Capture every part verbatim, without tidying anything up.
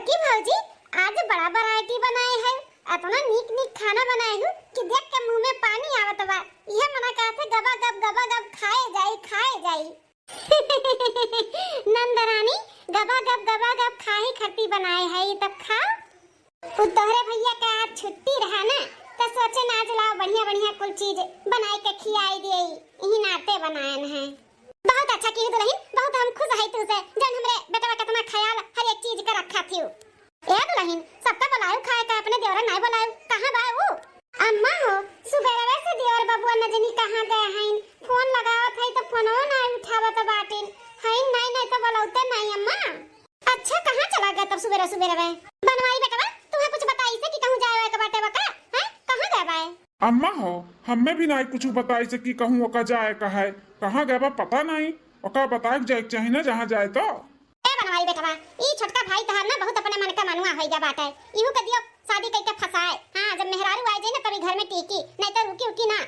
कि भौजी, आज बड़ा variety बनाए है, अतना नीक नीक खाना बनाए हूँ कि देख के मुँह में पानी आवत बा। इहे मना कहत है, गबा गब, गबा गब खाए जाई, खाए जाई। नंदरानी, गबा गब, गबा गब खाही खरती बनाए है, तब खाओ। उ तोहरे भैया का आज छुट्टी रहा ना, त सोचे ना आज लाओ बढ़िया बढ़िया कुल चीज बनाए के खियाई दिए, इही नाते बनायन है। बहुत अच्छा की दुल्हन, बहुत हम खुश है तुझसे, जन हमरे बेटवा कितना ख्याल हर एक चीज का रखा थियो। ए दुल्हन, सबका बुलायो खाए का, अपने देवरा नाई बुलायो, कहाँ बा उ? अम्मा हो, सुबेरवे से देवर बबुआ न जनी कहाँ गए हैं, फोन लगावत है तो फोनो नाई उठावत बाटिन, है नाई, नाई तो बुलावते नाई अम्मा। अच्छा, कहाँ चला गए तब सुबेरे सुबेरवे? बनवारी बेटवा, तुम्हें कुछ बताई से कि कहूँ जाए के बाटे बा का? हैं? कहाँ गए बाए? अम्मा हो, हमें भी नाई कुछ बताई से कि कहूँ ओका जाए का है, कहाँ गए बा पता नाई, ओका बताए के जाए के चाही ना जहाँ जाए तो। ए बनवारी बेटवा, ई छोटका भाई तहार ना बहुत अपने मन का मनुआ होई गया बाटे, इहू के दियो शादी कई के फंसाए। हाँ, जब मेहरारू आए जाए ना तभी घर में टीकी, नहीं तो रुकी उकी ना।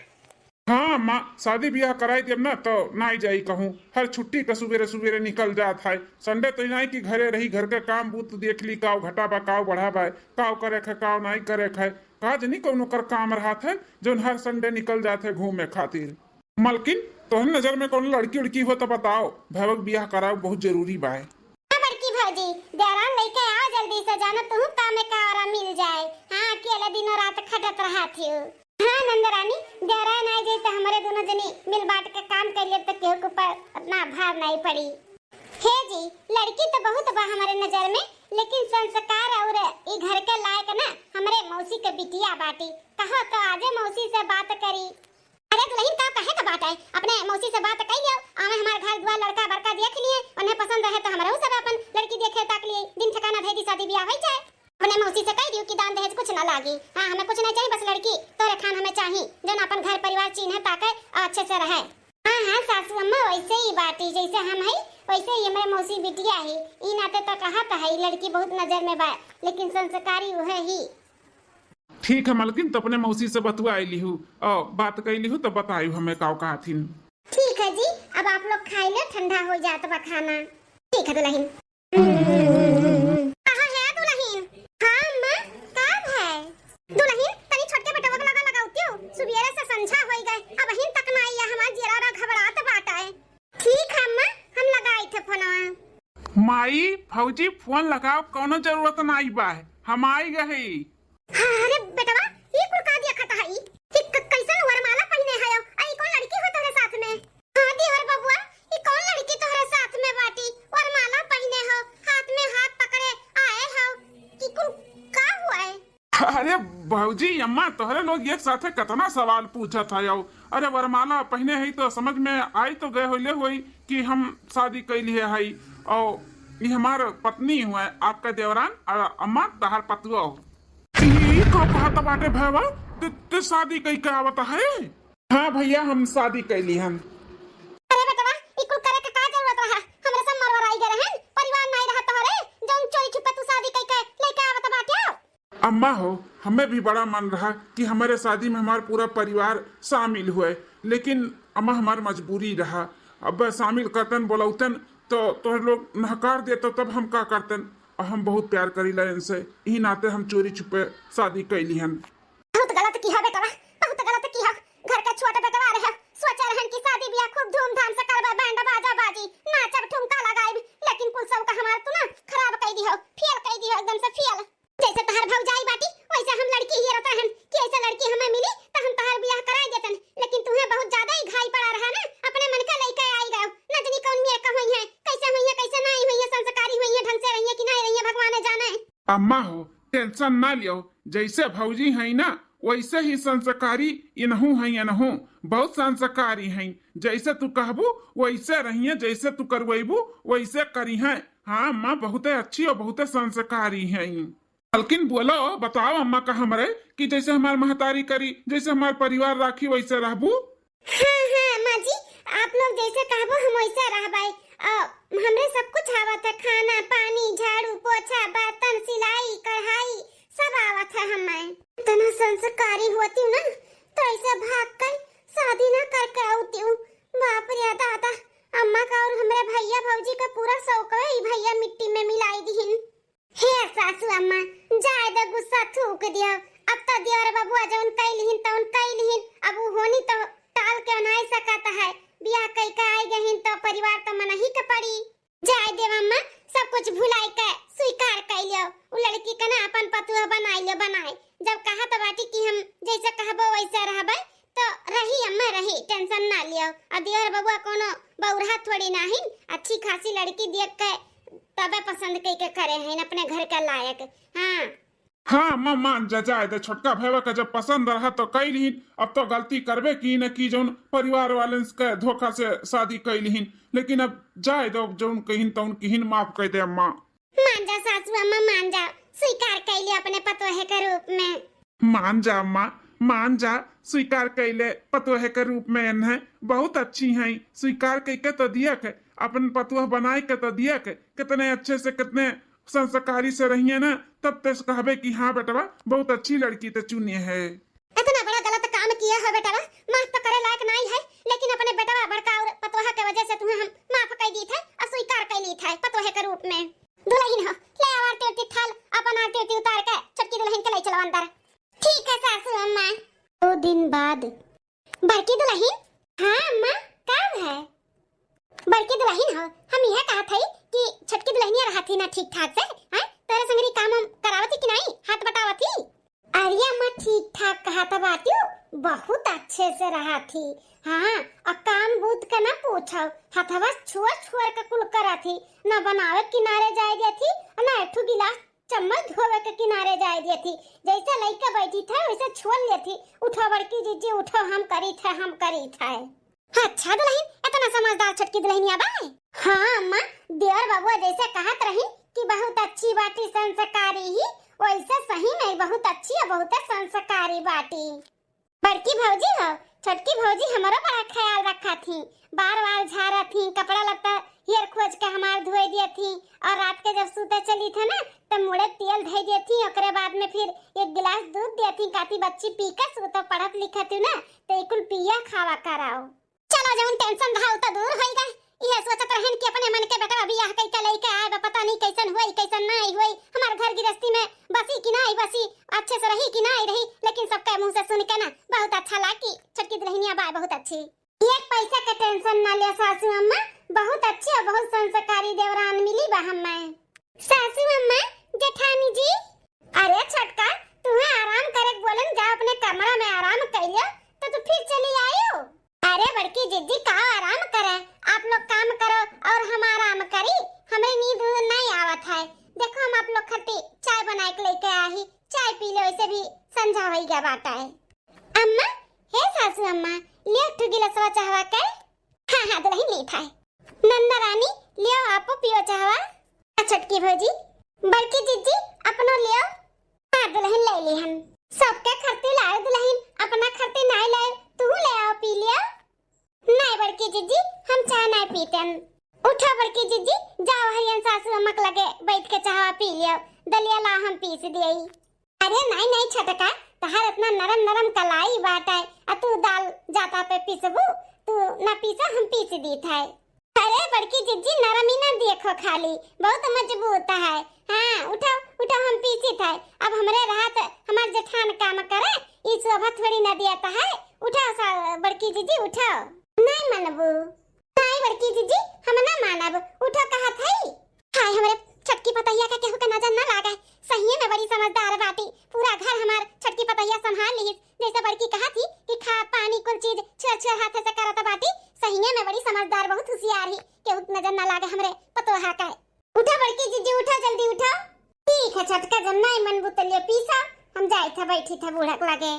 हाँ अम्मा, शादी ब्याह कराई देब ना तो नाई जाई कहूँ। हर छुट्टी पे सुबेरे सुबेरे निकल जात है। संडे तो नाई कि घरे रही, घर के काम बूत देख ली, काव घटा बा, काव बढ़ा बा, काव करे है, काव नाई करे है। का जनी कौनो कर काम रहत है जौन हर संडे निकल जात है घूमे खातिर। मलकिन, तोहर नजर में कौनो लड़की उड़की हो तो बताओ, भैया के ब्याह कराओ, बहुत जरूरी बा। हाँ बड़की भौजी, देवरान लेके आओ जल्दी से, जानो तुहू काम में कावरा मिल जाए। हाँ, अकेले दिनों रात खटत रहत हियो। हाँ नंदरानी, देवरान आ जाई त हमरे दोनों जनी मिल बांट के काम कर लेब त केहू के ऊपर ना भार नहीं पड़ी। हे जी, लड़की तो बहुत बा हमरे नजर में, लेकिन संस्कार और ई घर के लायक ना हमरे मौसी के बिटिया बाटी। कहो तो आजे मौसी से बात करी। अरे दुल्हन, का कहे के बात है, अपने मौसी से बात कर लियो, आवे हमार घर दुआर, लड़का बड़का देख लिए, उन्हें पसंद रहे तो हमरे सब अपन लड़की देखे ताक लिए, दिन ठिकाना दे दी, शादी ब्याह हो जाए। अपने मौसी से कह दियो कि दान दहेज कुछ ना लागी। हाँ, हमें कुछ नहीं चाहिए, बस लड़की तोरे खान हमें चाहिए, जो ना अपन घर परिवार चीन्हे ताके और अच्छे से रहे। हाँ, हाँ, सासू अम्मा, वैसे ही बाटी, जैसे हम है, वैसे ही हमरे मौसी बिटिया है। ई नाते तो कहा तो है, लड़की बहुत नजर में बा, लेकिन संस्कारी वह ही। ठीक है मलकिन, तो अपने मौसी से बतुआ लिहू और बात कर लिहू, तो बतायू हमें का कहा थिन। ठीक है जी, अब आप लोग खाई लो, ठंडा हो जात बा खाना। ठीक है दुल्हन। कहाँ है दुल्हन? हाँ अम्मा, का है? दुल्हन, तनी छोटके बेटवा के लगा लगावतियो, सुबेरे से संझा होई गए, अबहिन तक ना आइया, हमार जियरा घबरात बाटे। ठीक है अम्मा, हम लगाई थे फोनवा। माई, भौजी फोन लगाओ, कौनो जरूरत नाई बा, हम आई गए। हाँ, अरे बेटवा, ई कुल का देखत हई? ई क-, कैसन वरमाला पहिने हयो? आ ई कौन लड़की हो तोहरे साथ में? हाँ देवर बबुआ, ई कौन लड़की तोहरे साथ में बाटी? वरमाला पहिने हो, हाथ में हाथ पकड़े आए हो, ई कुल का हुआ है? अरे भौजी, अम्मा, तोहरे लोग एक साथे कितना सवाल पूछत हयो। अरे वरमाला पहिने है तो समझ में आई तो गए होले होई कि हम शादी कैली है, और ये हमार पत्नी हुए, आपका देवरान, और अम्मा तहार पतुआ हो। ई का कहत बाटे भैया? ते, ते शादी कई के आवत है? हाँ भैया, हम शादी कैली हन। अरे बेटवा, ई कुल करे के का जरूरत रहा? हमरे सब मरवराई गए रहन, परिवार नाई रहा तोहरे, जौन चोरी छुपे तू शादी कई के लेके आवत बाटे। अम्मा हो, हमें भी बड़ा मन रहा कि हमारे शादी में हमार पूरा परिवार शामिल हुए, लेकिन अम्मा हमार मजबूरी रहा। अब शामिल करतन, बोलौतन तो तोहर लोग नहकार देतो, तब हम का करतन? और हम बहुत प्यार करीला इनसे, यही नाते हम चोरी छुपे शादी कैली हन। बहुत गलत किहा बेटवा, बहुत गलत किहा। घर का छोट बेटवा रहे, सोचे रहन कि शादी ब्याह खूब धूमधाम से करबे, बैंड बाजा बाजी, नाचब ठुमका लगाइब, लेकिन कुल सब का हमार तू ना खराब कई दिहो, फेल कई दिहो, एकदम से फेल। जैसे तहार भौजाई बाटी, वैसे हम लड़की हेरत रहन कि ऐसे लड़की हमें मिली त हम तहार बियाह कराई देतन, लेकिन तुहे बहुत ज्यादा ही घाई पड़ा रहा ना, अपने मन के लइके आई गयो। न जनी कौन मेर का होई है, कैसे होई है, कैसे नाई होई है, संस्कारी होई है, ढंग से रही है कि नाई रही है, भगवान जाने। अम्मा हो, tension ना लियो, जैसे भौजी है ना वैसे ही संस्कारी इनहू है, इनहू बहुत संस्कारी हैं। जैसे तू कहबू वैसे रहिए, जैसे तू करवैबू वैसे करी हैं। हाँ अम्मा, बहुते अच्छी और बहुते संस्कारी हैं। मलकिन बोलो, बताओ अम्मा का हमरे कि जैसे हमार महतारी करी, जैसे हमार परिवार राखी, वैसे रहबू? हाँ, हाँ, अम्मा जी, आप लोग जैसे कहबो हम वैसे रहबै। अ, हमरे सब कुछ आवत है, खाना, पानी, झाड़ू, पोछा, बर्तन, सिलाई, कढ़ाई, सब आवत है हमें। इतना संस्कारी होती ना, तो ऐसे भाग कर शादी ना करके आती हूँ। बाप रे दादा, अम्मा का और हमरे भैया भौजी का पूरा शौक है, ई भैया मिट्टी में मिलाई दीहिन। हे सासू अम्मा, जाए दे, गुस्सा थूक दियो। अब तो देवर बबुआ जौन कइलिहिन तौन कइलिहिन, अब उ होनी तो टाल के नाई सकत है। बियाह कइ के आई गहिन तो परिवार तो मनही के पड़ी। जाए देव अम्मा, सब कुछ भुलाई के स्वीकार कइ लियो। उ लड़की के ना अपन पतोह बनाई लियो, बनाए। जब कहत बाटी कि हम जैसे कहबो वैसे रहबे, तो रही अम्मा रही, tension ना लियो। आ देवर बबुआ कोनो बौरहा थोड़ी ना हिन, अच्छी खासी लड़की देख के तबे पसंद कइ के करे हैं अपने घर के लायक। हाँ। हाँ अम्मा, मान जा, जाए दे, छोटका भैया का जब पसंद रहा तो कइलिहिन, अब तो गलती करबे की न की जौन परिवार वाले के धोखा से शादी कइलिहिन, लेकिन अब जाए दो, जौन कहिन तौन किहिन, माफ कइ दे अम्मा। मान जा सासू अम्मा, मान जा, स्वीकार कइ ले अपने पतोहे के रूप में। मान जा अम्मा, मान जा, स्वीकार कइ ले पतोहे के रूप में। एन्हें बहुत अच्छी हैं, स्वीकार कइ के तो दिया के, अपन पतोह बनाए के तो दिया के, कितने अच्छे से, कितने संस्कारी से रहिए ना, तब ते कहबे कि हाँ बेटवा, बहुत अच्छी लड़की ते चुने है। इतना बड़ा गलत काम किया हो बेटवा, माफ तो करे लायक नाई है, लेकिन अपने बेटवा बड़का और पतोहा के वजह से तुम्हें हम माफ कइ दी थे और स्वीकार कइ ली थे पतोहे के रूप में। दुलहिन हो, ले आव आरती उरती थाल, अपन आरती उरती उतार के छोटकी दुलहिन के ले चलो अंदर। ठीक है सासू अम्मा। दो दिन बाद। बड़की दुलहिन। हाँ अम्मा, का है? बड़की दुलहिन हो, हम यह कहत हई कि छोटकी दुलहिनिया रहत ही ना ठीक ठाक से, हैं? तोरे संगरी काम वाम करावत ही कि नाई? हाथ बटावत ही? अरे अम्मा, ठीक ठाक कहत बाटियो, बहुत अच्छे से रहत ही। हाँ, आ काम बूत का ना पूछो, हथवा छोर छोर के कुल करत ही, ना बनावे किनारे जाए देत ही, ना एक ठो गिलास चम्मच धोवे के किनारे जाए देत ही। जैसे लइका बैठी था वैसे छोल लेत ही। उठो बड़की जीजी, उठो, हम करी थे, हम करी थे। अच्छा दुलहिन, इतना समझदार छोटकी दुलहिनिया बा? हाँ अम्मा, देवर बबुआ जैसे कहत रही कि बहुत अच्छी बाटी, संस्कारी ही, वैसे सही में बहुत अच्छी और बहुत संस्कारी बाटी। बड़की भौजी हो, छोटकी भौजी हमरो बड़ा ख्याल रखत ही, बार बार झारत ही, कपड़ा लत्ता हेर खोज के हमार धोए दियत ही, और रात के जब सूते चली थे ना, तब मुड़े तेल धइ दियत ही, ओकरे बाद में फिर एक गिलास दूध दियत ही, काती बच्ची पी के सूतो, पढ़त लिखत ही ना, तो ई कुल पिया खावा कराओ। चलो, जौन tension रहा, उ तो दूर होइगा। इहे सोचत रहन कि अपने मन के बेटवा बियाह कइके लइके आए बा, पता नहीं कैसन होई, कैसन नाई होई। हमार घर गिरस्ती में बसी कि नाई बसी, अच्छे से रही कि नाई रही, लेकिन सबके मुंह से सुन के ना बहुत अच्छा लाग कि छोटकी दुलहिनिया बाय बहुत अच्छी। एक पैसा के tension ना ले सासू अम्मा, बहुत अच्छी और बहुत संस्कारी देवरान मिली बा हमें। सासू अम्मा, जेठानी जी। अरे छोटका, तुहे आराम करे के बोलन, जा अपने कमरा में आराम कइलो, तो तू फिर चली आयो। अरे बड़की जिज्जी, का आराम करे, आप लोग काम करो और हम आराम करी, हमरे नींद उंद नहीं आवत है। देखो हम आप लोग खातिर चाय बनाए के लेके आही, चाय पी लो, वैसे भी संझा होई गया बाटा है। अम्मा, हे सासू अम्मा, लियो एक ठो गिलासवा चाहवा के। हाँ हाँ दुलहिन, ली था। नंदा रानी, लियो आपो पियो चाहवा। आ छोटकी भौजी, बड़की जिज्जी, अपनो लियो। हाँ दुलहिन, ले ली हम। सबके खरती लायो दुलहिन, अपना खरती नाई लायो, तू ले आओ पी लियो। नाई बड़की जिज्जी, हम चाह नाई पीतन। उठो बड़की जिज्जी, जाओ हरियन सासू अम्मा के लगे बैठ के चाहवा पी लियो, दलिया ला हम पीस दियई। अरे नाई नाई छोटका, तहार इतना नरम नरम कलाई बाटे, आ तू दाल जाता पे पीसबू, तू ना पीसा, हम पीस दीत है। अरे बड़की जिज्जी, नरम ही ना देखो खाली, बहुत मजबूत है। हाँ उठो उठो, हम पीसित है। अब हमरे रहत हमार जेठान काम करे, ई शोभा थोड़ी ना दियत है। उठो सा-, बड़की जिज्जी उठो। नाई मनबू? नाई बड़की जिज्जी, हम ना मानब, उठो कहत हई। हाय हमरे छोटकी पतोहिया के केहू के नजर ना लागे, सहिये में बड़ी समझदार बाटी। पूरा घर हमार छोटकी पतोहिया संभाल लिहिस। जैसे बड़की कहत ही कि खा पानी कुल चीज छुआ छुआ हाथे से करत बाटी, सहिये में बड़ी समझदार, बहुत हुसियार ही, केहू के नजर ना लागे हमरे पतोहा के। उठो बड़की जिज्जी, उठो, जल्दी उठो। ठीक है छोटका, जब नाई मनबू त लियो पीसा, हम जाइत है बैठी था बूढ़ा के लगे।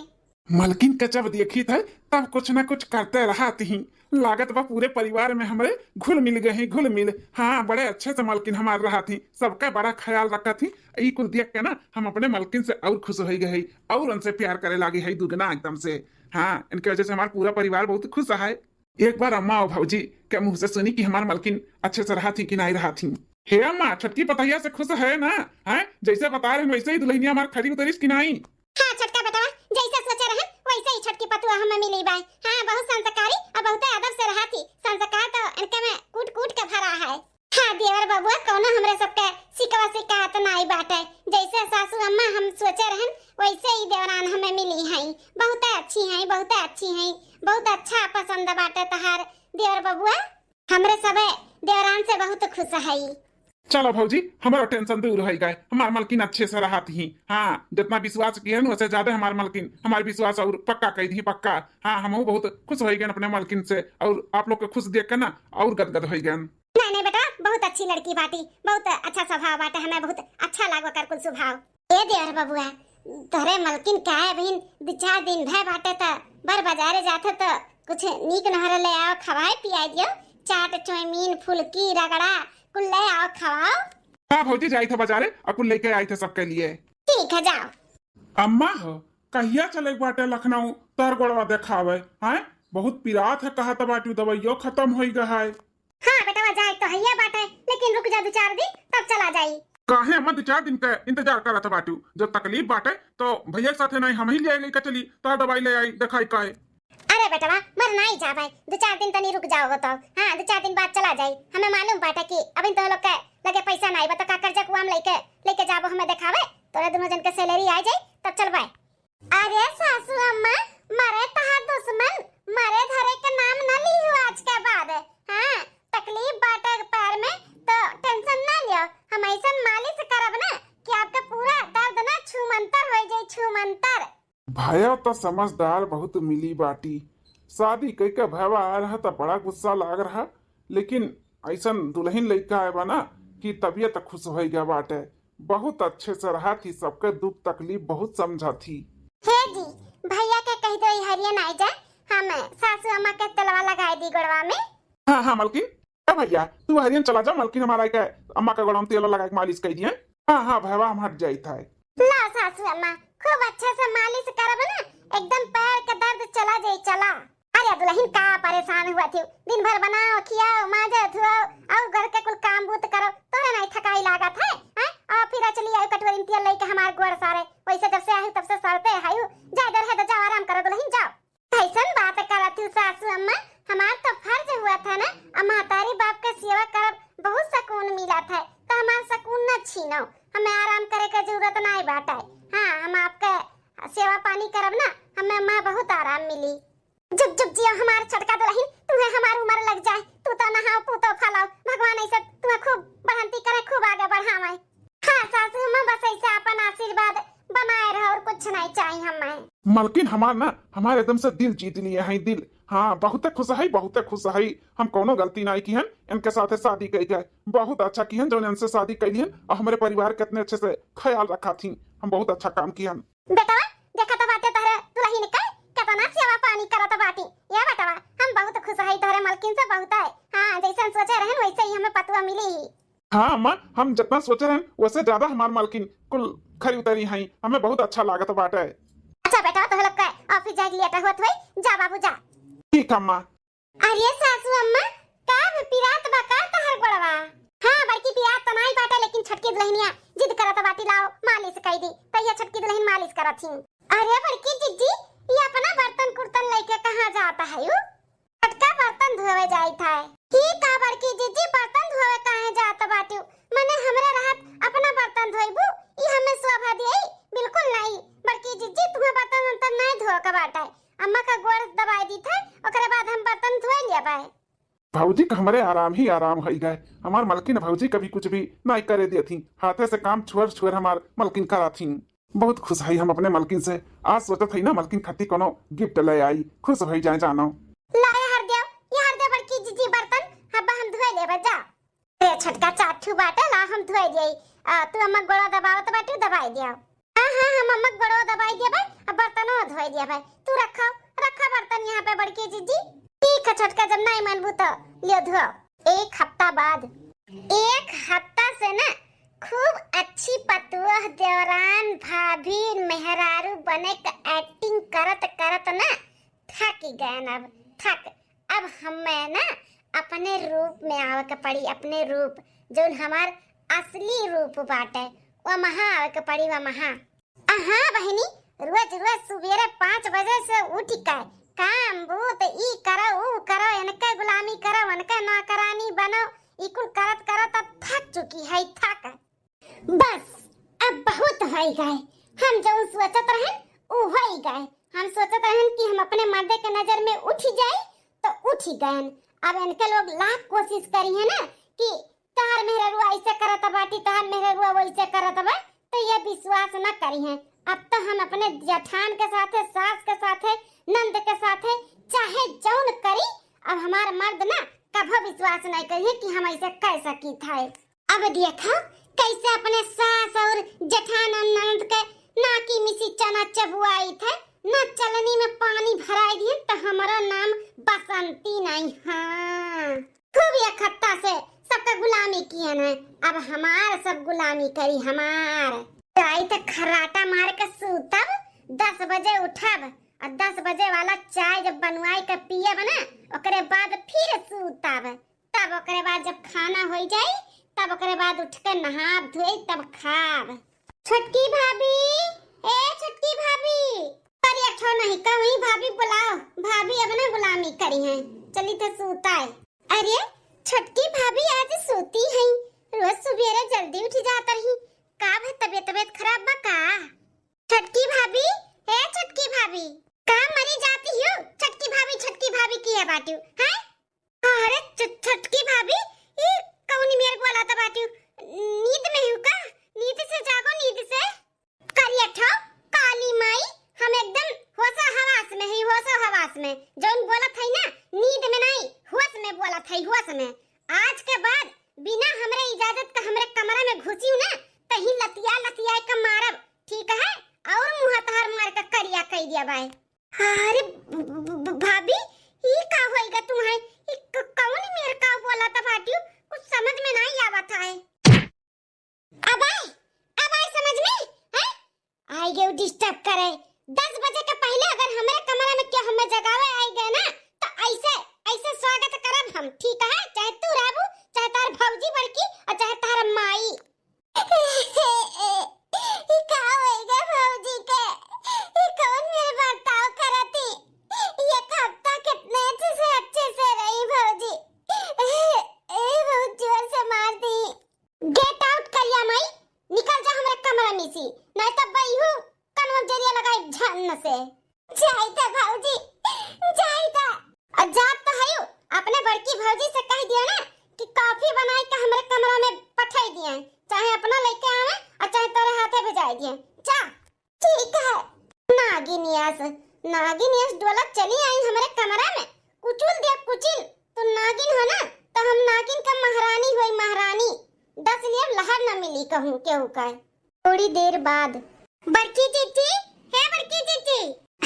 मलकिन के जब देखी थे तब कुछ न कुछ करते रहत ही। लागत बा पूरे परिवार में हमरे घुल मिल गए हैं, घुल मिल। हाँ, बड़े अच्छे से मलकिन हमार रहत ही, सबका बड़ा ख्याल रखत ही। ई कुल देख के ना हम अपने मलकिन से और खुश हो गए हैं और उनसे प्यार करे लागे है दुगना एकदम से। हाँ, इनके वजह से हमार पूरा परिवार बहुत खुश है। एक बार अम्मा और भौजी के मुंह से सुनी कि हमार मलकिन अच्छे से रहत ही कि नाई रहत ही। हे अम्मा, छोटकी पतोहिया से खुश है ना? हैं? जैसे बता रहे वैसे ही दुलहिनिया हमार खरी उतरिस कि नाई? हाँ छोटका बेटवा, जैसे सोचे रहे वैसे ही छोटकी पतोहा हमें मिली बाय। हाँ, बहुत संस्कारी और बहुत अदब से रहत ही। संस्कार तो इनके में कूट कूट के भरा है। हाँ देवर बबुआ, कौनो हमरे सबके सिकवा सिकायत नाई बाटे। जैसे सासू अम्मा हम सोचे रहन, वैसे ही देवरान हमें मिली हैं। बहुते अच्छी हैं, बहुते अच्छी हैं, बहुत अच्छा पसंद बाटे तहार देवर बबुआ। हमरे सबे देवरान से बहुत खुश हई। चलो भौजी, हमारा टेंशन दूर हो गए, हमार मलकिन अच्छे से रहत ही। हाँ, जितना विश्वास किए न, वैसे ज्यादा हमार मलकिन हमार विश्वास और पक्का कह दी, पक्का। हाँ, हम बहुत खुश हो गए अपने मलकिन से, और आप लोग के खुश देख के ना और गदगद हो गए। नहीं नहीं बेटा, बहुत अच्छी लड़की बाटी, बहुत अच्छा स्वभाव बाटे, हमें बहुत अच्छा लागो कर कुल स्वभाव। ए देवर बबुआ, तोहरे मलकिन का है बहिन, दो चार दिन भय बाटे त बर बाजारे जात हो त कुछ नीक नहर ले आओ, खवाए पियाए दियो, चाट, चाउमीन, फुलकी, रगड़ा, कुल ले आओ, खवाओ। हाँ भौजी, जाई थे बाजारे, अकुल लेके आई थे सबके लिए। ठीक है, जाओ। अम्मा हो, कहिया चले बाटे लखनऊ तोहर गोड़वा देखावे? हैं, बहुत पिरात है, कहा त बाटू दवाइयो खत्म होई गए है। हाँ बेटवा, जाए तो हैया बाटे, लेकिन रुक जा दो चार दिन, तब चला जाई। काहे अम्मा दो चार दिन के इंतजार करत बाटू? जो तकलीफ बाटे तो भैया के साथे नहीं हम ही ले लेके चली, तोहर दवाई ले आई, देखाई काए। अरे बेटवा, मर नाई जाबे, दो चार दिन तनी रुक जाओ तो। हाँ, दो चार दिन बाद चला जाई। हमें मालूम बाटे कि अभी तो लोग के लगे पैसा नाई बा, तो का कर्जा कुआम लेके, लेके जाबो हमें देखावे? तोरे दोनों जन के सैलरी आ जाई, तब चलबे। अरे सासू अम्मा, मरे तहार दुश्मन, मरे धरे के नाम न लीहू आज के बाद। हाँ, तकलीफ बाटे पैर में तो टेंशन ना लियो, हम ऐसन मालिश करब ना कि आपके पूरा दर्द ना छूमंतर हो जाई, छूमंतर। भैया तो समझदार बहुत मिली बाटी। शादी कई के भैया आया रहा त बड़ा गुस्सा लाग रहा, लेकिन ऐसन दुल्हन लइका आए बा ना कि तबियत खुश हो गया बाटे। बहुत अच्छे से रहा थी, सबके दुख तकलीफ बहुत समझा थी। हे जी, भैया के कह दो हरियन आई जाए, हम सासू अम्मा के तेलवा लगाए दी गोड़वा में। हाँ हाँ मलकिन, ए भैया, तू हरियन चला जा, मलकिन हमारा के अम्मा का गोड़वा में तेल लगा के मालिश कर दिए। हाँ हाँ भैया, हम हट जाई था। ला सासू अम्मा, खूब अच्छे से मालिश करब ना, एकदम पैर के दर्द चला जाई, चला। अरे दुल्हन का परेशान हुआ थी, दिन भर बनाओ, खियाओ, मांजो, धुआओ, और घर के कुल काम बूत करो, तोरे नहीं थकाई लागत है, हैं? और फिर चली आई कटोरी में तेल लेके हमार गोड़ सारे, वैसे जब से आई तब से सड़ते है, जाए दर है तो जाओ आराम करो दुल्हन, जाओ। कैसन बात करत हूँ सासू अम्मा, हमार तो फर्ज हुआ था ना, अब महतारी बाप के सेवा करब बहुत सुकून मिला था, तो हमार सुकून न छीनो, हमें आराम करे के जरूरत नहीं बाटे। हाँ, हम आपके सेवा पानी करब ना, हमें अम्मा बहुत आराम मिली। जुग जुग जियो हमार छोटका दुल्हन, तुम्हें हमार उम्र लग जाए, तू तो नहाओ, पूतो फलाओ, भगवान ऐसे तुम्हें खूब बढ़ंती करे, खूब आगे बढ़ावे। हाँ सासू अम्मा, बस ऐसे अपन आशीर्वाद बनाए रहो और कुछ नहीं चाहिए हमें। मलकिन हमार ना, हमार एकदम से दिल जीत लिए हैं, दिल। हाँ, बहुते खुश है, बहुते खुश है। हम कौनो गलती नहीं की हन, इनके साथे शादी कई के। बहुत अच्छा की हन, जो इनसे शादी कैली हन और हमारे परिवार के इतने अच्छे से ख्याल रखा थी। हम बहुत अच्छा काम की हन। बेटवा, देखा तो बाटे तोहरे दुल्हन के, कितना सेवा पानी करत बाटी। ये बेटवा, हम बहुत खुश है तोहरे मलकिन से, बहुत है। हाँ, जैसन सोचे रहन वैसे ही हमें पतुआ मिली ही। हाँ अम्मा, हम जितना सोचे रहन वैसे ज्यादा हमार मलकिन कुल खरी उतरी हैं, हमें बहुत अच्छा लागत बाटे। अच्छा बेटा, तोह लोग का ऑफिस जाए के लेट होत होई, जा बाबू जा। ठीक अम्मा। अरे सासू अम्मा, का पिरात बा का तोहर गोड़वा? हाँ बड़की, पिरात तो नाई बाटे, लेकिन छोटकी दुल्हनिया जिद करत बाटी, लाओ मालिश कई दी, तो ये छोटकी दुल्हन मालिश करत ही। अरे बड़की जिज्जी, ये अपना बर्तन कुर्तन लेके कहाँ जात है यू? छोटका बर्तन धोवे जाइत है। की का बड़की जिज्जी, बर्तन धोवे काहे जात बाटू? मने हमरे रहत अपना बर्तन धोइबू? ई हमें शोभा दिए? बिल्कुल नहीं। बड़की जिज्जी, तुम्हें बर्तन वर्तन नहीं धोवे के बाटे। अम्मा का गोड़ दबाई दी थे, ओकरे बाद हम बर्तन धोए लेबे। भौजी का हमरे आराम ही आराम होई गए। हमार मलकिन भौजी कभी कुछ भी नहीं करे देती, हाथे से काम छुअर छुअर हमार मलकिन कराती। बहुत खुश हई हम अपने मलकिन से। आज सोचत हई ना मलकिन खातिर कोनो गिफ्ट ले आई, खुश होई जाए जानो। ला ये हर देव, ये हर देव बड़की जिज्जी बर्तन, हब्बा हम धोए लेबे जा। ए छोटका चार ठू बाटे, ला हम धोए देई। आ, तू अम्मा गोड़ा दबावत बाटी, दबाई दिया। हाँ हाँ, हम अम्मा गोड़ा दबाई दिया भाई, अब बर्तनों धोए दिया भाई। तू रखो, रखो बर्तन यहाँ पे बड़की जिज्जी। ठीक है छोटका, जब नहीं मानबू तो लियो धो। एक हफ्ता बाद। एक हफ्ता से ना खूब अच्छी पतोह, देवरान, भाभी, मेहरारू बने के एक्टिंग करत करत ना थक गए अब, थक। अब हमें ना अपने रूप में आवे के पड़ी, अपने रूप, जौन हमार असली रूप बाटे, वमहा आवे के पड़ी, वमहा। अहाँ बहिनी, रोज रोज सुबेरे पाँच बजे से उठ के काम बूत ई करो, ऊ करो, इनके गुलामी करो, उनके नौकरानी बनो, ई कुल करत करत अब थक चुकी है, थक। बस, अब बहुत होई गए। हम जौन सोचत रहन, उ होई गए। हम सोचत रहन कि हम अपने मर्दे के नजर में उठ जाई, तो उठ गए। अब इनके लोग लाख कोशिश करी है ना कि तोहार मेहररुआ ऐसे करत बाटी, तोहार मेहररुआ वैसे करत बा, तो ये विश्वास न करी है। अब तो हम अपने जेठान के साथे, सास के साथे, नंद के साथे, चाहे जौन करी, अब हमार मर्द ना कभो विश्वास नहीं करिए कि हम ऐसे कह सकी थे। अब देखा कैसे अपने सास और जेठान और ननद के नाकी मिसी चना चबुआई थे, ना चलनी में पानी भराई दिए तो हमारा नाम बसंती नहीं। हाँ, खूब ये खत्ता से सबका गुलामी किए न, अब हमार सब गुलामी करी हमार। जाई तो खर्राटा मार के सूतब, दस बजे उठब और दस बजे वाला चाय जब बनवाई के पियब ना, ओकरे बाद फिर सूतब। तब ओकरे बाद जब खाना होई जाई, तब ओकरे बाद उठ के नहाब धोई तब खाब। छोटकी भाभी, ए छोटकी भाभी, अरे अठो नहीं कहूँ भाभी बुलाओ, भाभी अब ना गुलामी करी है, चली तो सूता है। अरे छोटकी भाभी आज सूती है, रोज सुबेरे जल्दी उठ जात रही, का भा तबियत तबियत खराब बा का? छोटकी भाभी, ए छोटकी भाभी, का मरी जाती हो छोटकी भाभी, छोटकी भाभी किहे बाटू, हैं? अरे छ-, छोटकी भाभी, ई कौन मेर बोला था बाटू? नींद में हूँ का? नींद से जागो, नींद से। करिया ठो काली माई, हम एकदम होशो हवास में ही, होशो हवास में। जौन बोलत है ना, नींद में नहीं, होश में बोलत है, होश में। आज के बाद बिना हमरे इजाजत के हमरे कमरा में घुसियो ना, तही लतिया लतिया के मारब, ठीक है? और मुँह तहार मार के करिया कई दिया बाय। अरे ब-, ब-, ब-, भाभी, ई का होइगा तुम्हें? ई क-, कौन मेर का बोला था बाटियो? कुछ समझ में नहीं आवत है। अब आए, अब आए समझ में, हैं? आई गए डिस्टर्ब करे। दस बजे के पहले अगर हमरे कमरा में क्यों हमें जगावे आई गए ना, तो ऐसे, ऐसे स्वागत करब हम, ठीक है? चाहे तू रहबू, चाहे तार भौजी बड़की और चाहे तार माई। ई का होइगा भौजी के? ई कौन मेर बर्ताव करती? ये हफ्ता कितने अच्छे से, अच्छे से रही भौजी। ए, ए, बहुत जोर से मार दी। Get out करिया माई, निकल जा हमरे कमरा में से, नहीं तो बैहू कनवा जरिया लगाई झन से। जाई दा भौजी, जाई दा। और जात तो हयू, अपने बड़की भौजी से कह दिया ना कि कॉफी बनाई के हमरे कमरा में पठाई दिए, चाहे अपना लेके आवे और चाहे तोरे हाथे भेजाई दिए। जा। ठीक है। नागिन यस, नागिन यस डोला चली आई हमरे कमरा में। कुचुल दिया कुचिल, तू नागिन हो ना, तो हम नागिन का महारानी होई, महारानी। दस नियर लहर न मिली कहूँ केहू का। थोड़ी देर बाद। बड़की जीजी, हे बड़की जीजी।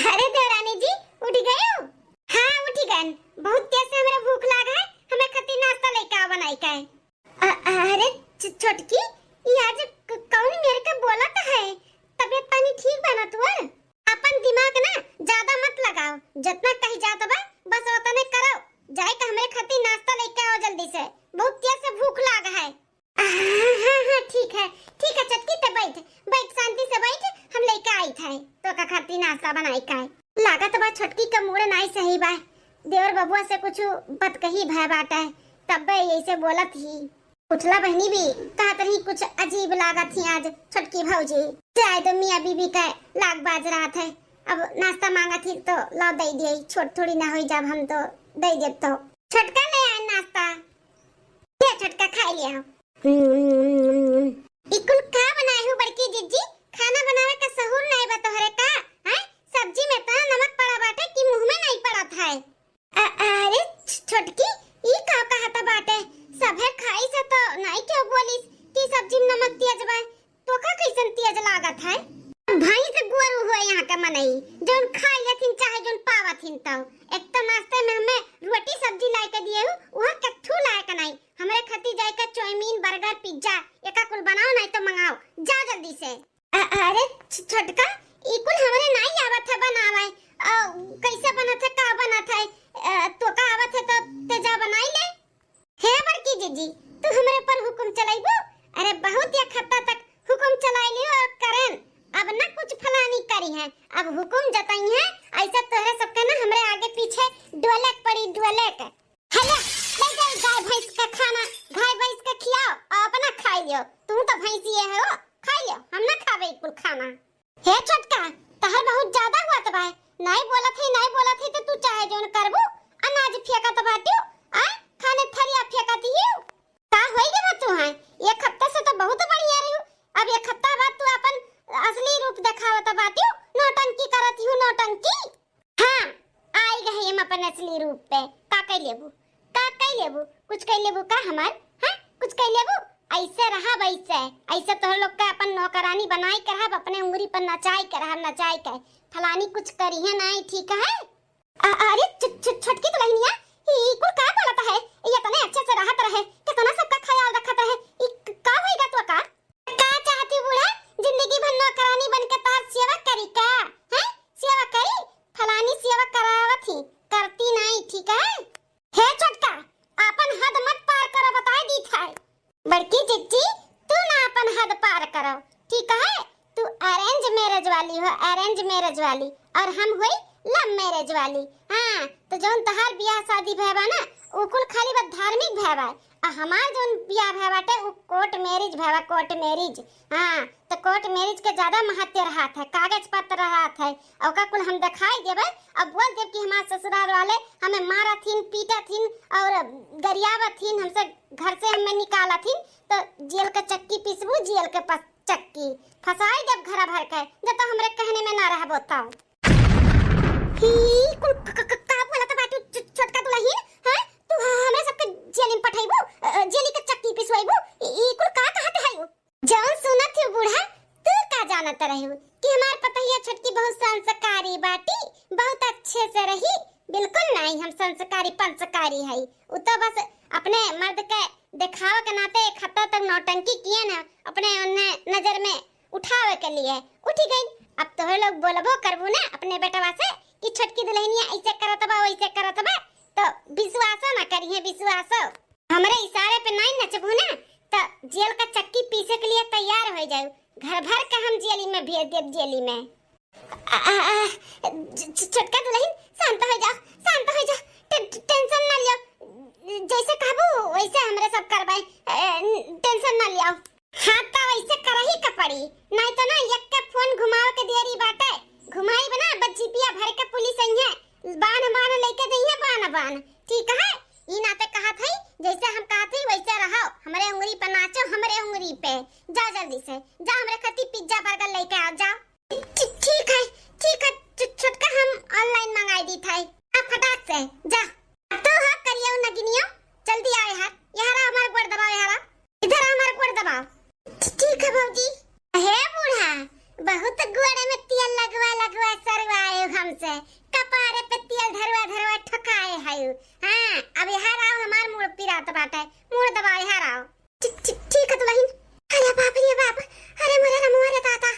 अरे देवरानी जी, उठ गए हो? हाँ, उठ गए। बहुत तेज से हमरा भूख लाग है, हमें खातिर नाश्ता लेके आओ बनाई के। अ-, अरे छ-, छोटकी, ई आज क-, कौन मेर के बोलत है? तबियत पानी ठीक बा ना तोर? अपन दिमाग ना ज्यादा मत लगाओ, जितना कही जात बा बस उतने करो। जाए के हमरे खातिर नाश्ता लेके आओ जल्दी से, बहुत तेज से भूख लाग है। हाँ, हाँ, हाँ, ठीक है, ठीक है छोटकी, ते बैठ, बैठ, शांति से बैठ, हम लेके आई थे तो का खातिर नाश्ता बनाई का है। लागत बा छोटकी का मूड नाई सही बा, देवर बबुआ से कुछ बतकही भय बाटे, तब्बे ऐसे बोलत ही। पुछला बहनी भी कहत रही, कुछ अजीब लागत ही आज छोटकी भौजी। जाए दो, मियाँ बीबी का लाग बाज रहत है, अब नाश्ता मांगत ही तो लाओ दे दिए, छोट थोड़ी ना होई, जब हम तो दे देब तो। छोटका ले आए नाश्ता, ले छोटका खाई लिया। हम्म, ई कुल का बनाए हो बड़की जीजी? खाना बनावे का सहूर नहीं बा तोहरे का? हैं? सब्जी में इतना नमक पड़ा बाटे कि मुंह में नहीं पड़त है। अ-, अरे छ-, छोटकी, ई का कहत बाटे? सभे खाई से तो नाई क्यों बोलिस कि सब्जी में नमक तेज बा? तोका कैसन तेज लागत है? भैंस गोरू हुए यहाँ के मनई, जौन खाई लेथिन चाहे जौन पावथिन तौ। एक तो नाश्ते में हमें रोटी सब्जी लाए के दिए हूँ, वह कथू लाए के नहीं। हमरे खातिर जाए के चाउमीन, बर्गर, पिज्जा, एका कुल बनाओ नहीं तो मंगाओ। जाओ जल्दी से। अ-, अरे छ-, छोटका, ई कुल हमरे नाई आवत है बनावे। अ, कैसे बनत है, का बनत है? अ, तोका आवत है तो ते जा बनाई ले। हे बड़की जीजी, तू हमरे ऊपर हुकुम चलाइबू? अरे बहुत एक हफ्ता तक हुकुम चलाई लियो और करेन। अब न कुछ फलानी करी है, अब हुकुम जताई है, ऐसा तोहरे सबके ना हमरे आगे पीछे डोले के पड़ी, डोले के। हले, ले जाई गाय भैंस का खाना, गाय लियो, तू तो भैंसिए हो, खाई लियो, हम ना खाबे कुल खाना। हे छोटका, तहर बहुत ज्यादा हुआ तो भाई, नहीं बोलत है, नहीं बोलत है तो तू चाहे जोन करबू, अनाज फेंकत बाटियो, आ खाने थरिया फेंकत ही। का होई गवा तू है? एक हफ्ता से तो बहुत बढ़िया रही, अब एक हफ्ता बाद तू अपन असली रूप देखावत बाटियो, नौटंकी करत ही, नौटंकी। हाँ, आई गए हम अपन असली रूप पे। का कई लेबू? का कई लेबू? कुछ कई लेबू का हमार? हाँ, कुछ कई लेबू? ऐसे रहब, ऐसे, ऐसे तोहर लोग का अपन नौकरानी बनाई के रहब, अपने उंगली पर नचाई के रहब, नचाई के। फलानी कुछ करिहे नाई, ठीक है? अ-, अरे छु-, छु-, छोटकी दुल्हनिया, ई कुल का बोलत है? ये तने अच्छे से रहत रहे, कितना सबका ख्याल रखत रहे, ई क-, का होई गा तो का? का चाहती बूढ़ा, जिंदगी भर नौकरानी बन के तार सेवा करी का? हैं? सेवा करी? फलानी सेवा करावत ही, करती नाई, ठीक है? हे छोटका, आपन हद मत पार करो, बताई दीत है। बड़की जिज्जी, तू ना आपन हद पार करो, ठीक है? तू arrange marriage वाली हो, arrange marriage वाली, और हम होई love marriage वाली। हाँ, तो जौन तहार बियाह शादी भय बा ना, उ कुल खाली बस धार्मिक भय बा, आ हमार जौन बियाह भय बाटे, उ court marriage भय बा, court marriage। हाँ, तो court marriage के ज्यादा महत्व रहत है, कागज पत्र रहत है, ओका कुल हम देखाई देबे। अब बोल देब कि हमार ससुराल वाले हमें मारत हिन, पीटत हिन और गरियावत हिन, हमसे घर से हमें निकालत हिन, तो जेल के चक्की पीसबू, जेल के पस-, चक्की फंसाई देब घरा भर के, जब तो हमरे कहने में ना रहबो तो। ही, कुल क-, क-, क-, का बोलत बाटू छ-, छोटका दुल्हन? हैं? तू ह-, हमरे सबके जेल में पठैबू, अ, जेली के चक्की पिसवैबू? ई, ई कुल का कहत है? जौन सुनत हो बूढ़ा, तू का जानत रहू कि हमार पतोहिया छोटकी बहुत संस्कारी बाटी, बहुत अच्छे से रही। बिल्कुल नहीं, हम संस्कारी पंस्कारी हई। उ तो बस अपने मर्द के देखावे के नाते एक हफ्ता तक नौटंकी किए ना, अपने उन्हें नजर में उठावे के लिए उठी गई। अब तोहे लोग बोलबो करबू ना अपने बेटवा से कि छोटकी दुल्हनिया ऐसे करत बा, वैसे करत बा, तो विश्वासो ना करिहे, विश्वासो। हमरे इशारे पे नाई नचबू ना, त जेल का चक्की पीसे के लिए तैयार हो जाऊ। घर भर के हम जेली में भेज देब, जेली में। आ, आ, आ, छ-, छ-, छोटका दुल्हन, शांत हो जाओ, शांत हो जाओ, टे-, टे-, tension ना लियो, जैसे कहबू वैसे हमरे सब करबै, ए, tension ना लियो। हाँ, त वैसे करही के पड़ी, नाई तो ना एक के फोन घुमावे के देरी बाटे, घुमाई बना, बस जीपिया भर के पुलिस अइहे, बान बान लेके जइहे, बान बान, ठीक है? ई नाते कहत हई, जैसे हम कहत हई वैसे रहो, हमरे उंगली पे नाचो, हमरे उंगली पे। जा जल्दी से, जा हमरे खातिर पिज्जा बर्गर लेके आओ, जा। ठी-, ठीक है, ठीक है, छ-, छोटका हम online मंगाई दीत है, आ फटाक से, जा। तू हो करियो नगिनियो, जल्दी आओ यहाँ, यहाँ रहो, हमार गोड़ दबाओ, यहाँ रहो, इधर हमार गोड़ दबाओ। ठीक है भौजी। हे बूढ़ा, बहुत गोड़े में तेल लगवा लगवा सरवाए हो हमसे, कपारे पे तेल धरवा धरवा ठोकाए है। हाँ, अब यहाँ रहो, हमार मूड़ पिरात बाटे, मूड़ दबाओ, यहाँ रहो। ठीक, ठीक, ठीक है दुल्हन। अरे बाप रे बाप, अरे मोरे रमुआ रे दादा,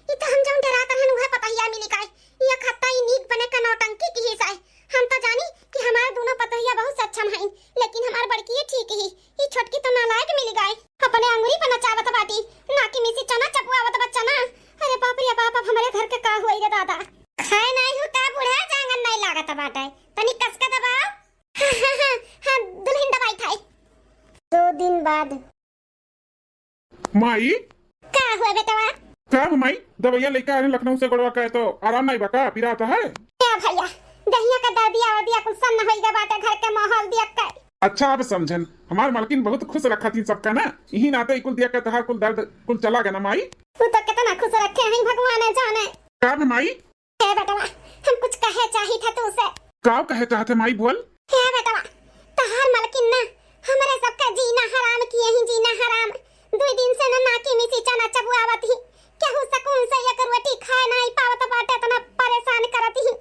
ई तो हम जौन डरात रहन उहे पतहिया मिली काई। ई खत्ता ई नीक बने का नौटंकी की ही साई। हम तो जानी कि हमार दोनों पतहिया बहुत सक्षम हईन, लेकिन हमार बड़की ठीक ही, ई छोटकी तो नालायक मिली गई। अपने अंगुरी पर नचावत बाटी, नाकी में से चना चपुआवत बा चना। अरे बाप रे बाप, अब हमरे घर के का होई रे दादा। खाए नाई हो का बूढ़ा, जांगन नाई लागत बाटे, तनी कस के दबाओ। हाँ, हाँ, हाँ, हाँ, दुल्हन दबाई थाई। दो दिन बाद। माई। का हुआ बेटवा? का हो माई, दवाइया लेके आए हैं लखनऊ से गोड़वा का, तो आराम नहीं बा का, पिरात है? क्या भैया, दहिया का दर्दिया वर्दिया कुल सन्न होई गा बाटे घर के माहौल दिया के। अच्छा, अब समझन, हमार मालकिन बहुत खुश रखा थी सबका ना, यही नाते कुल दिया के तहार कुल दर्द कुल चला गया ना माई। तू तो कितना खुश रखे हैं भगवान जाने। का बे माई? हे बेटवा, हम कुछ कहे चाहित है तू से। का कहे चाहत है माई, बोल। हे बेटवा, तहार मलकिन ना हमरे सबका जीना हराम किए ही, जीना हराम। दुई दिन से ना नाकी में से चना चबुआवत ही, केहू सुकून से एक रोटी खाए नाई पावत बाटे, इतना परेशान करत ही।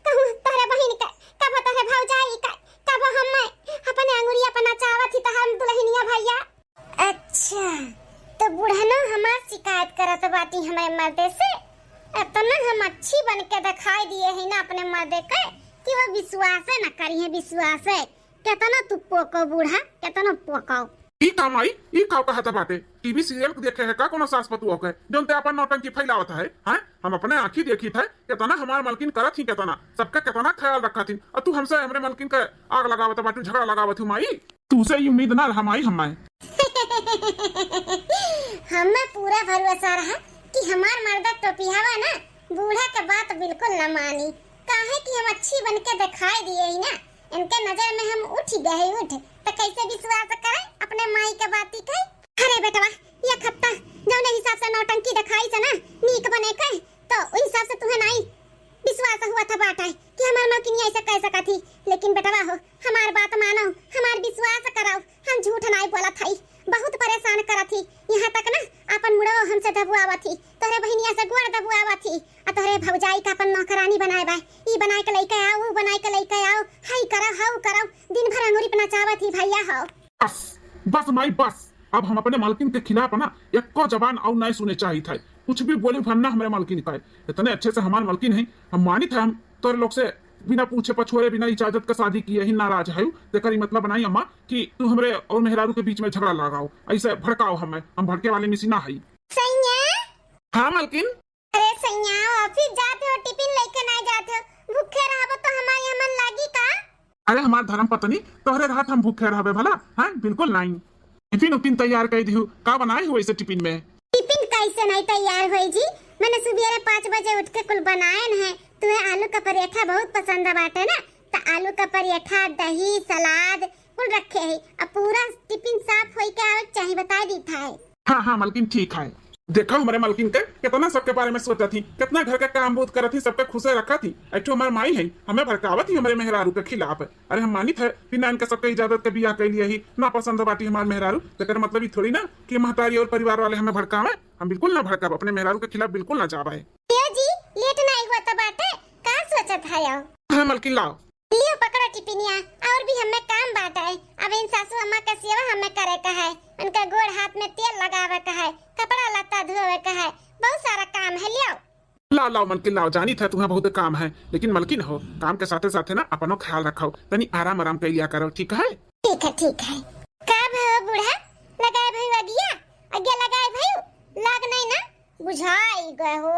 कहूँ तोहरे बहिन के, कबो तोहरे भौजाई के, कबो हम्मे अपने अंगुरिया पर नचावत ही तहार दुल्हनिया भैया। अच्छा, तो बुढ़नो हमार शिकायत करत बाटी हमरे मर्दे से। इतना हम अच्छी बन के दिखाई दिए है ना अपने मर्दे के कि वो विश्वासे ना करिहे, विश्वासे। केतना तू पोको बूढ़ा, केतना पोको। ई का माई, ई का कहत बाटे? टीवी सीरियल देखे है का कोनो सास पतुआ के, जौन ते अपन नौटंकी फैलावत है? हैं? हम अपने आँखी देखी थे, केतना हमार मलकिन करत ही, केतना, सबका केतना ख्याल रखत ही, और तू हमसे हमरे मलकिन के आग लगावत बाटू, झगड़ा लगावत हूँ माई। तू से ई उम्मीद ना रहा माई हमारे। हमें पूरा भरोसा रहा कि हमार मर्दा टोपियावा ना बूढ़ा के बात बिल्कुल न मानी, काहे कि हम अच्छी बन के दिखाई दिए ही ना, इनके नजर में हम उठ गए उठ, तो कैसे विश्वास करे अपने माई के बाती के? अरे बेटवा, एक हफ्ता जौने हिसाब से नौटंकी दिखाई से ना नीक बने के, तो उस हिसाब से तुम्हें नहीं विश्वास हुआ था बाटे कि हमार मलकिनिया ऐसा कह सका थी। लेकिन बेटवा हो, हमार बात मानो, हमार विश्वास कराओ, हम झूठ नहीं बोला था। बहुत परेशान करा थी, यहाँ तक ना अपन मुड़ो हमसे दबुआवा थी, तोहरे बहिनिया से गोड़ दबुआवा थी, आ तोहरे भौजाई का अपन नौकरानी बनाए बा, ई बनाए के लेके आओ, ऊ बनाए के लेके आओ, हई करो, हऊ करो, दिन भर अंगूरी पे नचावा थी भैया हो। बस, बस माई बस, अब हम अपने मालकिन के खिलाफ ना एको जबान और नहीं सुने चाहित है। कुछ भी बोली फन्ना हमरे मालकिन का है। इतने अच्छे से हमार मालकिन है, हम मानित है हम तोरे लोग से बिना पूछे पछोरे, बिना इजाजत का शादी किए ही नाराज है। तेकर ई मतलब नहीं अम्मा कि तू हमरे और मेहरारू के बीच में झगड़ा लगाओ, ऐसे भड़काओ हमें, हम भड़के वाले मिसी ना है। सैया। हाँ मालकिन। अरे सैया, ऑफिस जात हो, टिफिन लेके ना जात हो, भूखे रहबो तो हमार यहाँ मन लागी का? अरे हमार धर्म पत्नी, तोहरे रहत हम भूखे रहबे भला? हाँ, बिल्कुल नहीं। टिफिन उफिन तैयार कर दिहू, का बनाए हो ऐसे टिफिन में? टिफिन कैसे नहीं तैयार होई जी? मैंने सुबेरे पाँच बजे उठ के कुल बनाए न है। तुम्हें आलू का पराठा बहुत पसंद बाटे ना, तो आलू का पराठा, दही, सलाद कुल रखे है। अब पूरा टिफिन साफ होई के आवे के चाही, बताई दी था है। हाँ, हाँ, मलकिन ठीक है। देखा हमरे मलकिन के, कितना सबके बारे में सोचत ही, कितना घर का काम बूत करत ही, सबके खुशे रखत ही। एक ठो हमार माई है, हमें भड़कावत ही हमरे मेहरारू के खिलाफ। अरे हम मानित है, बिना इनका सबके इजाजत के बियाह कर लिए ही, ना पसंद बाटी हमार मेहरारू। तेकर मतलब ई थोड़ी ना कि महतारी और परिवार वाले हमें भड़कावे। हम बिल्कुल ना भड़काब, अपने मेहरारू के खिलाफ बिल्कुल ना जाबे। यो जी, लेट ना हुआ तो बाटे, का सोचत है यो? हाँ मलकिन लाओ। लियो पकड़ो टिफिनिया, और भी हमें काम बाटे। अब इन सासू अम्मा के सेवा हमें करे का है, उनका गोड़ हाथ में तेल लगावे का है, कपड़ा लत्ता धोवे का है, बहुत सारा काम है, लियो। लाओ, लाओ मलकिन लाओ, जानित है तुम्हें बहुत काम है, लेकिन मलकिन हो, काम के साथे साथे ना अपनो ख्याल रखो, तनी आराम आराम कर लिया करो, ठीक है? ठीक है, ठीक है। का भयो बूढ़ा, लगाए भयो अगिया? अगिया लगाए भयो? लाग नहीं ना? बुझाई गए हो,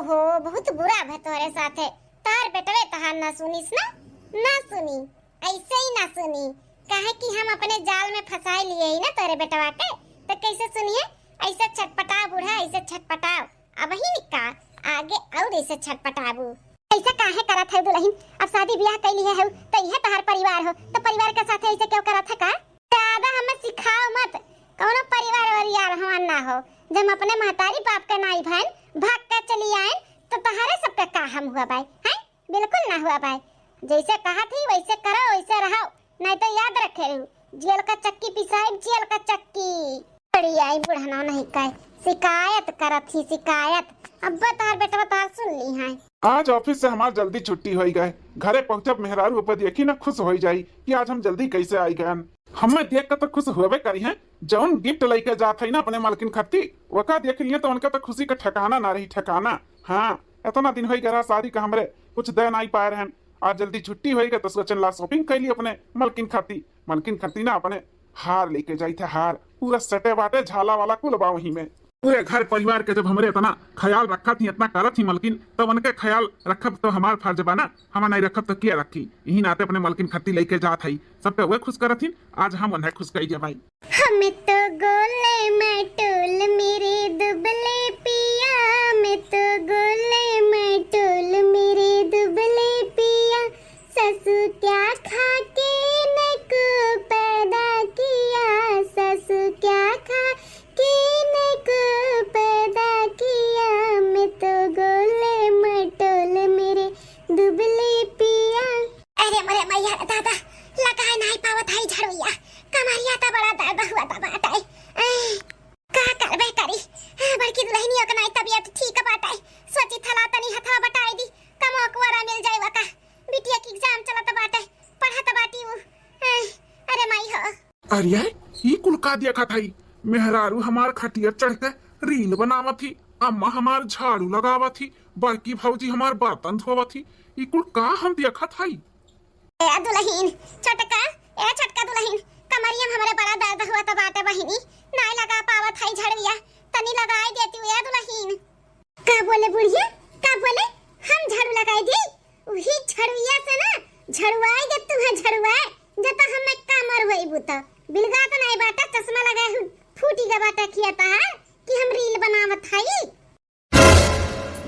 हो, बहुत बुरा भा तोहरे साथे। तार बेटवे तहार ना सुनिस ना, ना सुनी, ऐसे ही ना सुनी। काहे कि हम अपने जाल में फंसाए लिए ही ना तोहरे बेटवा के, तो कैसे सुनिए? ऐसे छटपटाओ बूढ़ा, ऐसे छटपटाओ। अब ही का आगे और ऐसे छटपटाबू। ऐसे काहे करत है दुल्हन? अब शादी ब्याह कर लिए है तो यह तहार परिवार हो, तो परिवार के साथे ऐसे क्यों करत है का? ज्यादा हमें सिखाओ मत, कौनो परिवार वरिवार हमार ना हो। जब हम अपने महतारी बाप के नाई भैन भाग के चली आए, तो तहारे सबके का हम हुआ बाय, हैं? बिल्कुल ना हुआ बाय। जैसे कहा थी वैसे करो, वैसे रहो, नहीं तो याद रखे रहू, जेल का चक्की पिसाई, जेल का चक्की। बड़ी आई बुढ़ना नहीं कहे, शिकायत करत ही शिकायत। अब तहार बेटवा तहार सुन ली है। आज ऑफिस से हमार जल्दी छुट्टी होई गए, घरे पहुँचब मेहरारू ऊपर देखी ना खुश होई जाई कि आज हम जल्दी कैसे आई गए। हमें देख के तो खुश होबे करी हैं, जौन गिफ्ट लेके जात है ना अपने मालकिन खाती, वका देख लिए तो उनका तो खुशी का ठिकाना ना रही, ठिकाना। हाँ, इतना दिन होई गया शादी का, हमरे कुछ दे नहीं पाए रहन। आज जल्दी छुट्टी होई गई तो सोचन ला शॉपिंग कर ली अपने मालकिन खाती। मालकिन खाती ना अपने हार लेके जाई थे, हार, पूरा सटे बाटे, झाला वाला कुल बा वहीं में। पूरे घर परिवार के जब हमरे इतना ख्याल रखत ही, इतना करत ही मालकिन, तब उनके ख्याल रखब तो हमार फर्ज बा ना, हम नहीं रखब तो क्या रखी? यही नाते अपने मालकिन खाती लेके जात है, सबके वे खुश करत ही, आज हम उन्हें खुश कई दे भाई। हमें तो गोले मटोल मेरे दुबले पिया, हमें तो गोले मटोल मेरे दुबले पिया, ससु क्या खा के इनको पैदा किया, ससु क्या खा के इनको पैदा किया, मैं तो गोले मटोल मेरे दुबले पिया। अरे मरे मैया रे दादा, लगाए नाई पावत है झड़ुइया, कमरिया त बड़ा दर्द हुआ त बाटे। ऐ, का करबे करी, बड़की दुल्हनिया के नाई तबियत ठीक बाटे, सोची थला तनी हथवा बटाई दी, कमो कुआरा मिल जाए का। बिटिया के एग्जाम चलत बाटे, पढ़त बाटी उ। ऐ, अरे माई हो। अरे, ई कुल का देखत हई? मेहरारू हमार खटिया चढ़ के रील बनावत ही, अम्मा हमार झाड़ू लगावत ही, बड़की भौजी हमार बर्तन धोवत ही। ई कुल का हम देखत हई? ए दुल्हीन, छोटका, ए छोटका दुल्हीन, कमरिया में हमरे बड़ा दर्द हुआ त बाटे बहिनी, नाई लगा पावत हई झड़ुइया, तनी लगाई देती ए दुल्हीन। का बोले बुढ़िया, का बोले? हम झाड़ू लगाई दी? उही झड़ुइया से ना झड़ुआई दे तू है झड़ुआ, जब तक हमें कामर होई बुता। बिलगात नाई बाटा, चश्मा लगाए हूँ। फूटी गवा टकिया तहार कि हम reel बनावत हई।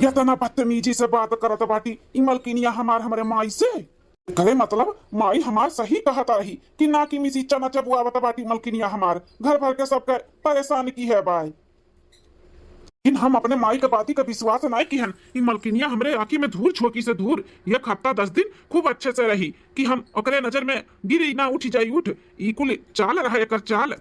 यतना बदतमीजी से बात करत बाटी ई मलकिनिया हमार हमरे माई से। करे मतलब माई हमार सही कहत रही कि ना कि मिसी चना चबुआवत बाटी मलकिनिया हमार, घर भर के सबके परेशान किहे बाय। लेकिन हम अपने माई के बाती का विश्वास नाय किहन। ई मलकिनिया हमरे आँखी में धूर झोंकी से दूर। एक हफ्ता दस दिन खूब अच्छे से रही कि हम ओकरे नजर में गिरी ना, उठ जाई उठ। ई कुल चाल रहा एकर चाल।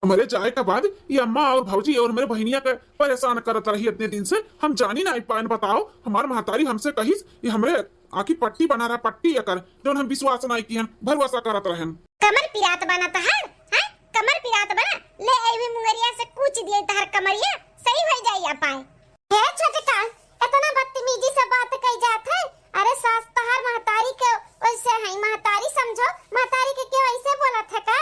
हमरे जाए के बाद ई अम्मा और भौजी और हमरे बहिनिया के परेशान करत रही इतने दिन से। हम जानी नाय पाएन। बताओ, हमार महतारी हमसे कहिस, ई हमरे आँखी पट्टी बना रहा, पट्टी एकर, जौन हम विश्वास नाय किहन, भरोसा करत रहन। कमर पिरात बना तहार, हैं? कमर पिरात बना, ले अइबे मुंगरिया से कूच दिए तहार कमरिया, सही होइ जाई अपाय। हे छोटका, एतना बदतमीजी से बात कई जात है? अरे सास तहार महतारी के वैसे है, महतारी समझो, महतारी के क्यों ऐसे बोलत है का?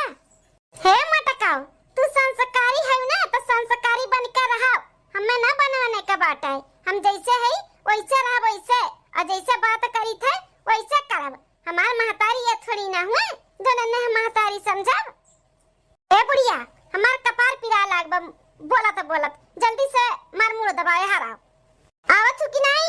हे मटकाओ, तू संस्कारी है ना, तो संस्कारी बन के रहो। हमें ना बनवाने का बात है, हम जैसे है वैसे रहब, वैसे, और जैसे बात करी थे वैसे करब। हमार महतारी ये थोड़ी ना हुए, जौन एन्ने हम महतारी समझब। ए बुढ़िया, हमार कपार पिराए लाग बा, बोलत बोलत, जल्दी से मार मुड़ दबाए हराओ। आवत हूँ कि नाई?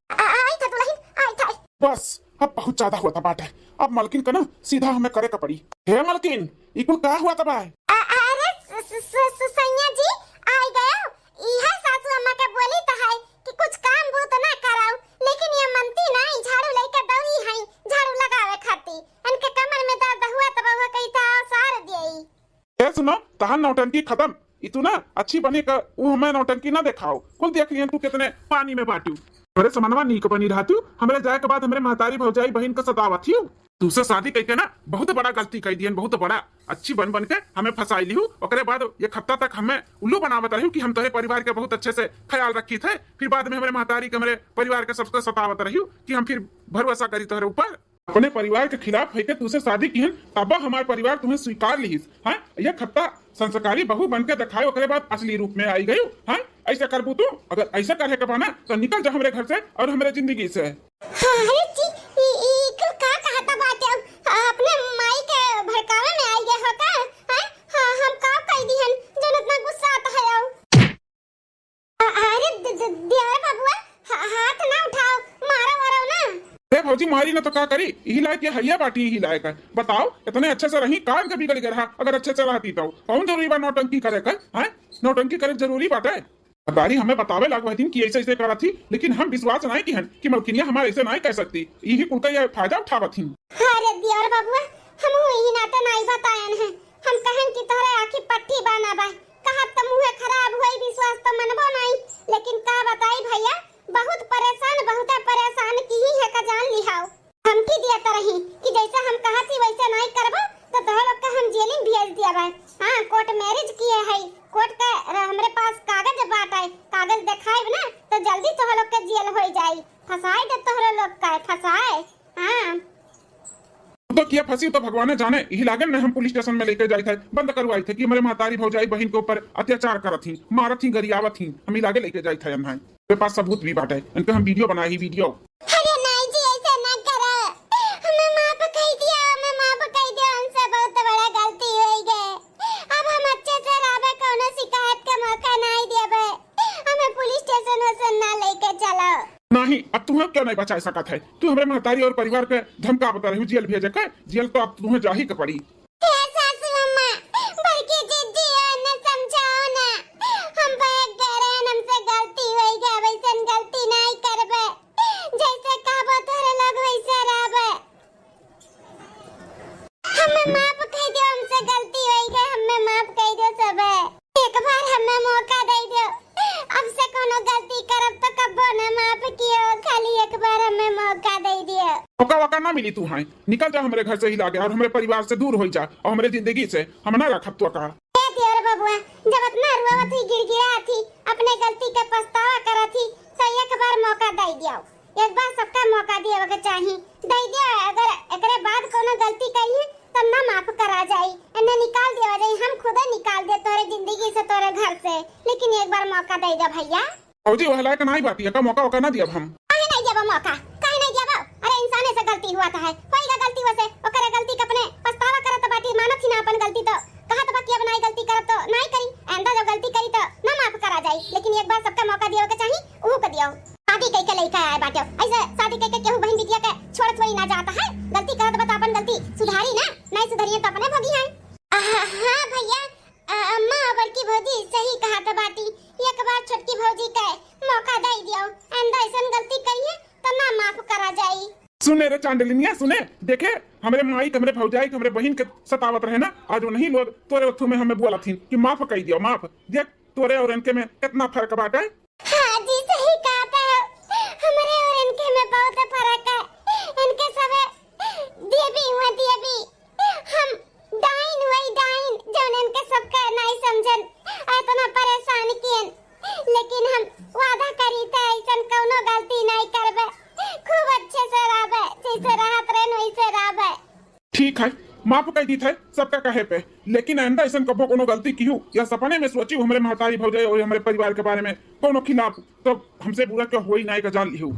आ, आ, आई था दुल्हन, आई था। बस, अब बहुत ज्यादा हुआ था बात है। अब मलकिन का ना सीधा हमें करे का पड़ी। हे मलकिन, ई कुल का हुआ था बाय? आ, अरे स-, स-, स-, स-, सैया जी, आई गयो। ई है सासू अम्मा के बोली तो है कि कुछ काम बूत ना कराओ, लेकिन ये मनती नाई, झाड़ू लेके दौड़ी है झाड़ू लगावे खाती। इनके कमर में दर्द हुआ तो बउआ कही था, "आओ सार देई।" ए सुनो, तहार नौटंकी खत्म। ई तू ना अच्छी बने का, ऊ हमें नौटंकी ना देखाओ। कुल देख लियन तू कितने पानी में बाटू। अरे समनवा नीक बनी रहतू, हमरे जाए के बाद हमरे महतारी भौजाई बहिन का सतावत हियो। तू से शादी कइके ना बहुत बड़ा गलती कई दियन, बहुत बड़ा। अच्छी बन बन के हमें फंसाई लिहू, ओकरे बाद एक हफ्ता तक हमें उल्लू बनावत रहियो कि हम तोहरे परिवार के बहुत अच्छे से ख्याल रखी थे, फिर बाद में हमरे महतारी के, हमरे परिवार के सबके सतावत रहियो कि हम फिर भरोसा करी तोहरे ऊपर। अपने परिवार के खिलाफ होइके तू से शादी किहन, तब हमार परिवार तुम्हें स्वीकार लिहिस। हाँ, एक हफ्ता संस्कारी बहू बन के देखाए, ओकरे बाद असली रूप में आई गयू। हाँ, ऐसा करबू तू? अगर ऐसा करे के बा ना, तो निकल जा हमरे घर से और हमरे जिंदगी से। हाँ, अरे जी, ई, ई कुल का कहता बाटे? अपने माई के भड़कावे में आई गए हो का? हाँ, हाँ, हम का कह दिहन, जौन इतना गुस्सा आता है आओ? अ-, अरे द-, द-, देवर बबुआ, ह-, हाथ ना उठाओ, मारो वारो ना। ए भौजी, मारी ना तो का करी, इही लायक ये हइया बाटी, इही लायक है। बताओ, इतने अच्छे से रही, काम के बिगड़ गए रहा, अगर अच्छे से रहती तो कौन जरूरी बा नौटंकी करे का, हैं? नौटंकी करे जरूरी बाटे? महतारी हमें बतावे लाग वह दिन कि ऐसे ऐसे करत थी, लेकिन हम विश्वास नाई किहन कि मलकिनिया हमारे ऐसे नाई कह सकती, यही कुल का ये फायदा उठावत थी। अरे देवर बबुआ, हम ही नाते नाई बतायन है, हम कहन कि तोहरे आँखी पट्टी बाना बा, कहत त मुँहे खराब होई, विश्वास त मनबो नाई, लेकिन का बताई भैया, बहुत परेशान, बहुते परेशान किही है का जान लिहाओ। धमकी दियत रही कि जैसे हम कहत ही वैसे नाई करबो तो तोह लोग के हम जेल में भेज दियाबे। हाँ, court marriage किए है, court के र-, हमरे पास कागज बाटे, कागज देखाइब ना तो जल्दी तोह लोग के जेल हो जाई, फंसाए दे तोहरे लोग के, फंसाए। हाँ। तो किया फंसी तो भगवाने जाने, यही लागन ने हम पुलिस स्टेशन में लेके जाए थे, बंद करवाए थे कि हमारे महतारी भौजाई बहिन के ऊपर अत्याचार करत ही, मारत ही, गरियावत ही, हम ही लागे लेके जाए थे। हम हैं, मेरे पास सबूत भी बाटे, इनके हम वीडियो बनाए ही, वीडियो। अरे नाई जी, ऐसे ना करा, हमें माफ कह दिया, हमें माफ कह दिया, हमसे बहुत बड़ा गलती हो गए। अब हम अच्छे से रहबे, कौनो शिकायत का मौका नाई देबे, हमें पुलिस स्टेशन वोशन ना लेके चलो। नहीं, अब तुम्हें क्यों नहीं बचा सकत है? तू हमरे महतारी और परिवार के धमकावत रही, जेल भेजे के, जेल तो अब तुम्हें जाही के पड़ी। हे सासू अम्मा, बड़की जिज्जी हो, इन्हें समझाओ ना। हम बहक गए रहन, हमसे गलती होई गया, वैसन गलती नहीं करबे। जैसे कहबो तोहरे लोग वैसे रहबे। हमें माफ कह दो, हमसे गलती होई गई, हमें माफ कह दो सबे। एक बार हमें मौका दे दो, अब से कोनो गलती करब तो कब्बो न माफ कियो, खाली एक बार हमें मौका दे दियो। मौका वौका ना मिली तू, हैं निकल जा हमरे घर से ही लागे और हमरे परिवार से दूर हो जा और हमरे जिंदगी से हम ना रखब तो का। ए दियर बबुआ, जब इतना रोवत ही, गिड़गिड़ात ही, अपने गलती के पछतावा करत ही, तो एक बार मौका दे दियो। एक बार सबका मौका दियो के चाही, दे दियो। अगर एकरे बाद कोनो गलती करी है, तब ना माफ करा जाई, इन्हें निकाल दिया जाई, हम खुदे निकाल दे तोरे जिंदगी से, तोरे घर से, लेकिन एक बार मौका दे दे भैया। भौजी, वह लायक नाई बाटी, एका मौका वौका ना दियब हम। काहे नहीं देबो मौका, काहे नहीं देबो? अरे इंसाने से गलती हुआ था है, होई गा गलती, वैसे ओकरे गलती के अपने पछतावा करत बाटी, मानत ही ना अपन गलती, तो कहत बा कि अब नाई गलती करब तो नाई करी, आइंदा जब गलती करी तो ना माफ करा जाई, लेकिन एक बार सबका मौका दियो के चाही, ऊ के दियो। शादी कई के लइका आए बाटे, ऐसे शादी कई के केहू बहिन बिटिया के छोड़ थोड़ी ना जाता है। गलती करत बा तो अपन गलती सुधारी ना, नाई सुधरिए तो अपने भोगी हैं। हाँ भैया, अ, अम्मा और बड़की भौजी सही कहत बाटी, एक बार छोटकी भौजी के मौका दे दियो, आइंदा ऐसन गलती करिए तो ना माफ करा जाई। सुने रे चांडलिनिया, सुने, देखे, हमरे माई के, हमरे भौजाई के, हमरे बहिन के सतावत रहे ना, आज उन्हीं लोग तोरे ओथू में हमें बोलत हिन कि माफ कई दियो, माफ। देख, तोरे और इनके में कितना फर्क बाटे। हाँ जी, सही कहत है, हमरे और इनके में बहुत फर्क है। इनके सबे देवी हुआ देवी, हम डाइन हुई डाइन, जौन इनके सबका नाई समझन, इतना परेशान कियन, लेकिन हम वादा करी थे ऐसन कौनो गलती नाई करबे, खूब अच्छे से रहबे, जैसे रहत रहन वैसे रहबे। ठीक है, माफ कर दी थे सबका कहे पे, लेकिन आइंदा ऐसन कबो कोनो गलती किहू या सपने में सोची हमरे महतारी भौजाई और हमरे परिवार के बारे में कोनो खिलाफ, तो हमसे बुरा क्यों होई नाई का जान लिहू।